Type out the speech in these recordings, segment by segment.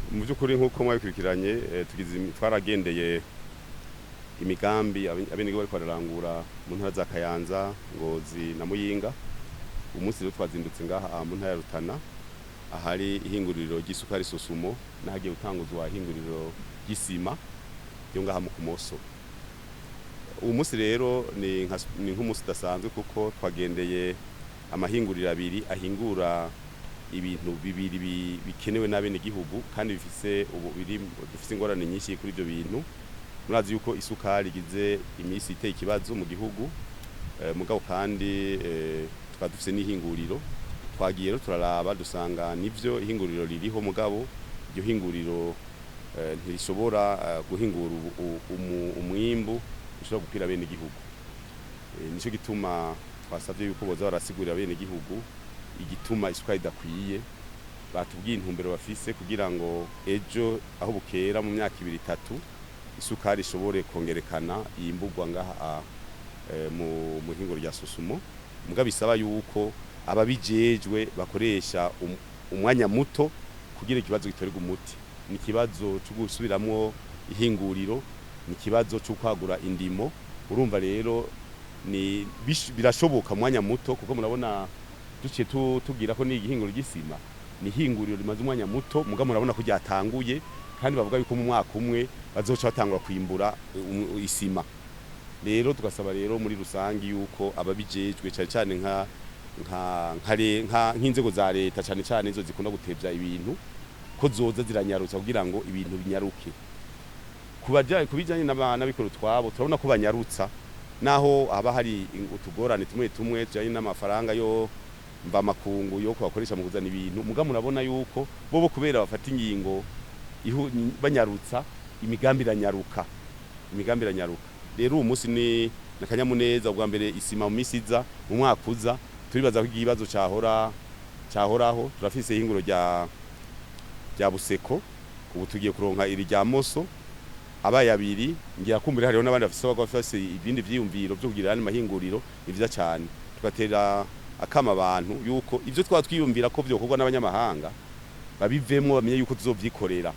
Mu by'ukuri, nk'uko mwabikurikiranye, twaragendeye imigambi abenegihugu bariko bararangura mu ntara za Kayanza, Ngozi na Muyinga. Umunsi rero twazindutse ngaha mu ntara ya Rutana, ahari ihinguriro ry'isukari Sosumo n'ahagiye gutanguzwa ihinguriro ry'isima yo ngaha mu Kumoso. Uwo munsi rero ni nk'umunsi udasanzwe, kuko twagendeye amahinguriro abiri ahingura ibintu bibiri bikenewe n'abenegihugu kandi bifise ubu biri dufise ingorane nyinshi kuri ivyo bintu. Murazi yuko isukari igize iminsi iteye ikibazo mu gihugu, mugabo kandi tukaba dufise n'ihinguriro. Twagiye rero turaraba, dusanga nivyo, ihinguriro ririho, mugabo iryo hinguriro ntirishobora guhingura umwimbu ushobora gukwira abenegihugu. Nico gituma twasavye yuko boza barasigurira abenegihugu igituma isukari idakwiye. Batubwiye intumbero bafise kugira ngo ejo aho bukera, mu myaka 2, 3, isukari ishobore kongerekana yimburwa ngaha mu muhingo rya Sosumo. Muga bisaba yuko ababijejwe bakoresha umwanya muto kugira ikibazo gitorerwe umuti. Ni ikibazo cyo gusubiramwo ihinguriro, ni ikibazo cyo kwagura indimo. Urumva rero ni birashoboka mu mwanya muto, kuko murabona duciye tubwira ko ni igihinguro ry'isima, ni ihinguriro rimaze umwanya muto, muga murabona ko ryatanguye, kandi bavuga yuko mu mwaka umwe bazoca batangura kwimbura isima. Rero tugasaba rero muri rusangi yuko ababijejwe, cyane cyane nk'inzego za leta, cyane cyane izo zikunda gutevya ibintu, ko zoza ziranyarutsa kugira ngo ibintu binyaruke. Kubajanye kubijanye n'abikora utwabo, turabona ko banyarutsa naho haba hari utugorane tumwe tumwe tujanye n'amafaranga yo mva makungu yo kubakoresha mu kuzana ibintu. Muga murabona yuko bobo kubera bafata ingingo banyarutsa, imigambi iranyaruka, imigambi iranyaruka. Rero uwo munsi ni nakanyamuneza. Ubwa mbere isima mu misi iza, mu mwaka uza, turibaza ko ikibazo cahora cahoraho. Turafise ihinguro rya Buseko, ubu tugiye kuronka iri rya Moso, abaye abiri. Ngira kumbura hariho n'abandi bafise, bafise ibindi vyiyumviro vyo kugira ayandi mahinguriro. Ni vyiza cane. Tugatera akama abantu yuko ivyo twaba twiyumvira ko vyokorwa n'abanyamahanga babivemwo, bamenye yuko tuzovyikorera,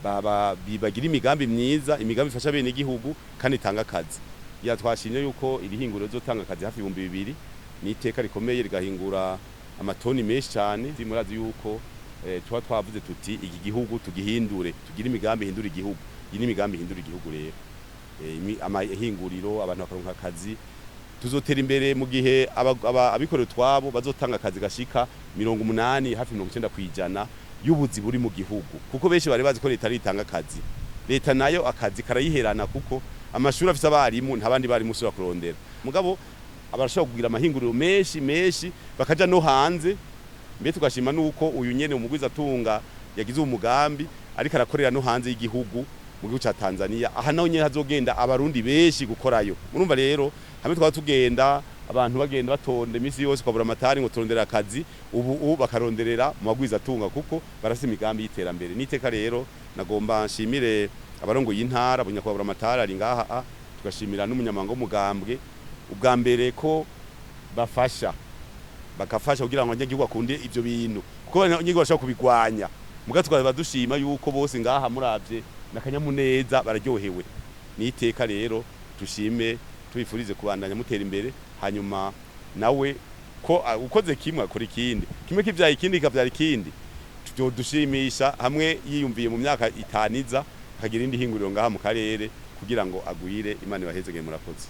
baba bagira imigambi myiza, imigambi ifasha bene igihugu kandi itanga akazi. Ya twashimye yuko iri hinguriro rizotanga akazi hafi 2000. Ni iteka rikomeye, rigahingura amatoni menshi cyane. Murazi yuko tuba twavuze tuti iki gihugu tugihindure, tugire imigambi ihindura igihugu. Iyi ni imigambi ihindura igihugu rero. Amahinguriro, abantu bakaronka akazi, tuzotera imbere mu gihe abikorera utwabo bazotanga akazi gashika 80, hafi 90% y'ubuzi buri mu gihugu, kuko benshi bari bazi ko leta ari itanga akazi. Leta nayo akazi karayiherana, kuko amashuri afise abarimu, nta bandi barimu usubira kurondera. Mugabo abarashobora kugira amahinguriro menshi menshi, bakaja no hanze. Mbe tugashima nuko uyu nyene umugwiza atunga yagize umugambi, ariko arakorera no hanze y'igihugu, mu gihugu ca Tanzania, aha naho nyene hazogenda abarundi benshi gukorayo. Murumva rero, hamwe twaba tugenda, abantu bagenda batonda iminsi yose kwabura amatari ngo turondera akazi, ubu bakaronderera mu bagwiza atunga, kuko barafise imigambi y'iterambere. Niteka rero nagomba nshimire abarongoye intara, bunyakubahwa amatari ari ngaha, tugashimira n'umunyamabanga w'umugambwe ubwa mbere ko bafasha, bakafasha kugira ngo abanyagihugu bakunde ivyo bintu, kuko abanyagihugu bashobora kubigwanya. Muga tukaba dushima yuko bose ngaha muravye nakanyamuneza, bararyohewe. Ni iteka rero, tushime, tubifurize kubandanya mutera imbere. Hanyuma nawe ko ukoze kimwe akora ikindi, kimwe kivyaye ikindi, kikavyara ikindi. Dushimisha hamwe yiyumviye mu myaka 5 iza akagira indi hinguriro ngaha mu karere kugira ngo agwire. Imana ibahezegeye, murakoze.